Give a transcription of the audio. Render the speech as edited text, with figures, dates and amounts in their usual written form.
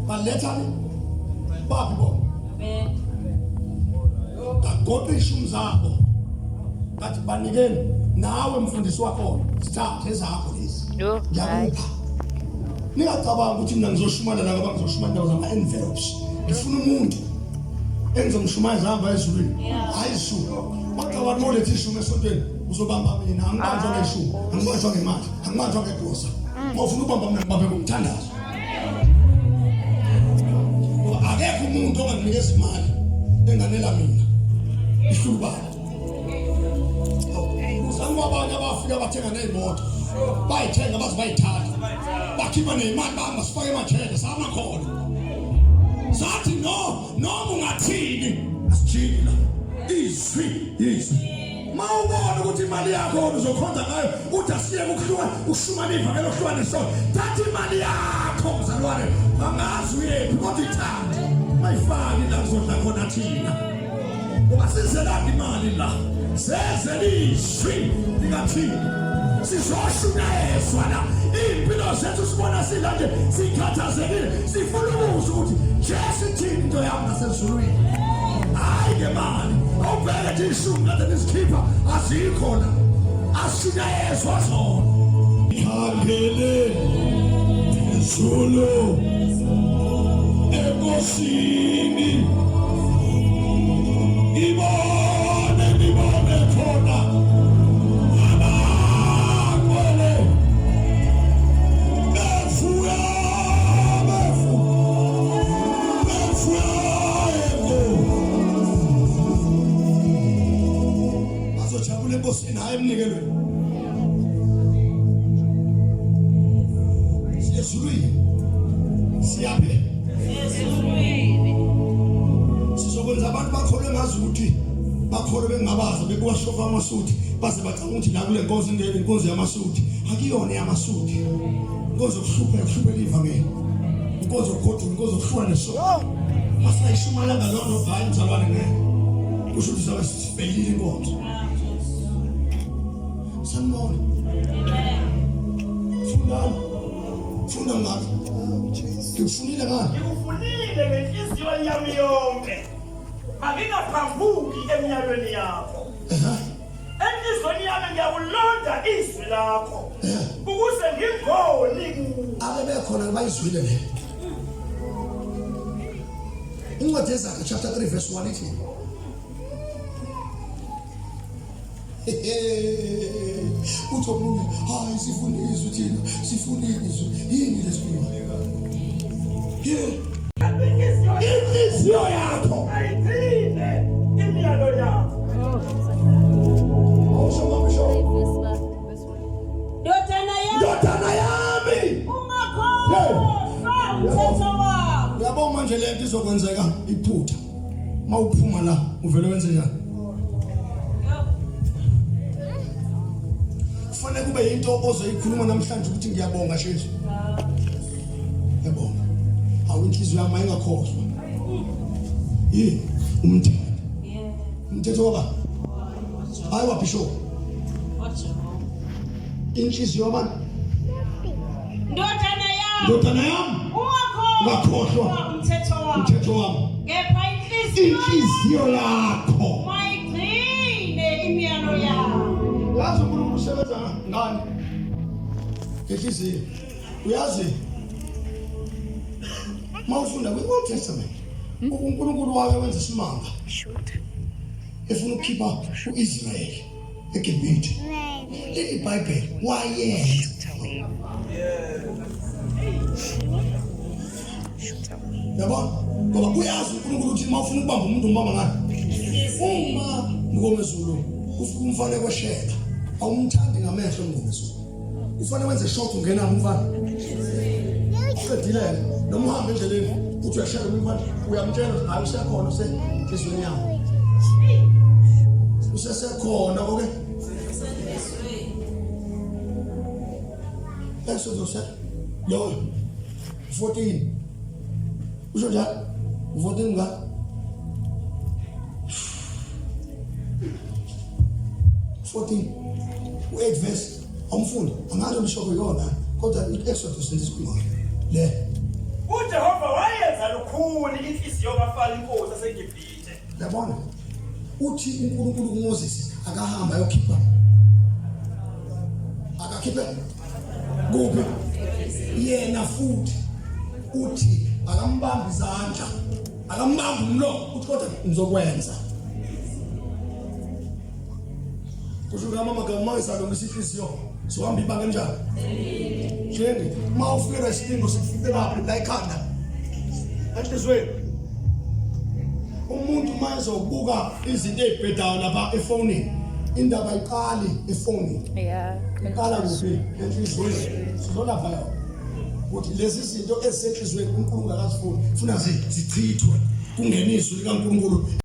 Baletha baphi bona? Ngagoqa ishumi zabo. Ngathi banikeni nawe mfundisi wakhona sithathe ezakho lezi. Ngiyakupha. Ningacabanga ukuthi mina ngizoshumana la ngoba ngizoshumana indaba zama-envelopes. Ngifuna umuntu engizomshumayeza hamba ezulwini. Hayi ishumi. Bacabanga uma uletha ishumi esontweni uzobamba mina angibanjwa ngeshumi, angibanjwa ngemali, angibanjwa ngegrosa. Uma ufuna ukubamba mina ngibambe ngomthandazo. Ngoba akekho umuntu onganginikeza imali enganela mina. Ihlulubala. Uzange abanye abafika bathenga nezimoto. Bayithenga baze bayithatha. Bakhipha nezimali bahamba sifake emajele sama khona. Sathi no, noma ungathini asijiki la. Izwi, izwi. Mawubona ukuthi imali yakho wena uzokhonza ngayo uthi asiyeke ukuhluka ushumana ivangeli okuhlukana nesono. Thatha imali yakho mzalwane, angazi uyephi kodwa ithande. Mayifaki la kuzodla khona thina. Ngoba sizelaphi imali la? Seze lizwi likaThixo. Sizoshunyayezwa la. Iy'mpilo zethu sibona sila nje sikhathazekile sifuna ukuzwa ukuthi Jesu ithini into yami nasezulwini. Hayi ngemali. Awubheke nje ishumi kade nizikhipha azikho la. Ashunyayezwa zona. Khangele phezulu enkosini ibone ngibone khona abangcwele befuya befu befuya bazojabula enkosini hhayi emnikelweni Siyezulwini. Siyaphi? Siyezulwini. Sizokwenza abantu bakholwe ngazi ukuthi bakholwe bengabaza bebuka shofa amasuthi baze bacanga ukuthi la kule nkonzo ingeke inkonzo yamasuthi akuyona yamasuthi inkonzo yokuhlupheka kuhlupheka ivangeli inkonzo yokugoduka inkonzo yokuhluka nesono masayishumalanga loo nto hayi mzalwane ngeke kusho ukuthi sabe sibhekile inkonzo Sanibona. Fundani. Funda ngakho. Ngikufunile ngani? Ngikufunile ngenhliziyo yami yonke. Angingaphambuki emyalweni yakho. Enhliziyweni yami ngiyakulonda izwi lakho. Ukuze ngingoni kuwe. Abe bekhona bayizwile le. Incwadi yeZaga chapter 3 verse 1 ithi uthi omunye hayi sifuna izwi thina sifuna izwi yini lesikhuluma inhliziyo yakho ayigcine imiyalo yakho awusho mama sho Ndodana yami, ndodana yami ungakhohlwa umthetho wami. Uyabona manje lento izokwenzeka iphutha mawuphuma la uvele wenze njani kufanele kube yinto ozoyikhuluma namhlanje ukuthi ngiyabonga Jesu ngiyabonga awu inhliziyo yami ayingakhohlwa yini umthetho umthetho waba hayi wabishop inhliziyo yabantu Ndodana yami, ndodana yami ungakhohlwa umthetho wami. Umthetho wami. Kepha inhliziyo inhliziyo yakho mayigcine imiyalo yami. Yazi uNkulunkulu usebenza ngani? Ngenhliziyo. Uyazi mawufunda kwi-Old Testament uNkulunkulu wake wenza isimanga efuna ukukhipha u-Israyeli eGibhithe. Lithi iBhayibheli wayeza. Yabona? Ngoba uyazi uNkulunkulu ukuthi uma ufuna ukubamba umuntu umbamba ngani? Uma mngomezulu ufika umfana ekweshela awumthandi ngamehlo mngomezulu. Kufanele wenze short ungena umfana. Uqedile noma uhambe endleleni uthi uyashela umfana uyamtshela ukuthi hayi usekhona usenhliziyweni yami. Usesekhona okay? Exodus lo 14 usho njalo 14 nga 14 u-8 verse awumfundi angazi umshoko yona kodwa i-exodus lesikhuluma le uJehova waye lukhuni inhliziyo kaFaro inkosi yaseGibhithe. Yabona? Uthi uNkulunkulu kuMoses akahamba ayokhipha. Akakhiphe kuphi? Yena futhi uthi akambambi izandla, akambambi umlomo, uthi kodwa ngizokwenza. Kusho ukuthi amagama uma esalungisa inhliziyo sohamba ibanga enjani? Njenge uma ufikelwa isilingo sikufikela la ekhanda enhliziyweni. Umuntu uma ezobuka izinto ezibhedayo lapha efonini indaba iqali efonini. Yeah. Iqala kuphi? Enhliziyweni. Sizolapha yona. Ukuthi lezi zinto ezisenhliziyweni uNkulunkulu akazifuni, funa zichithwe kungeniswe likaNkulunkulu.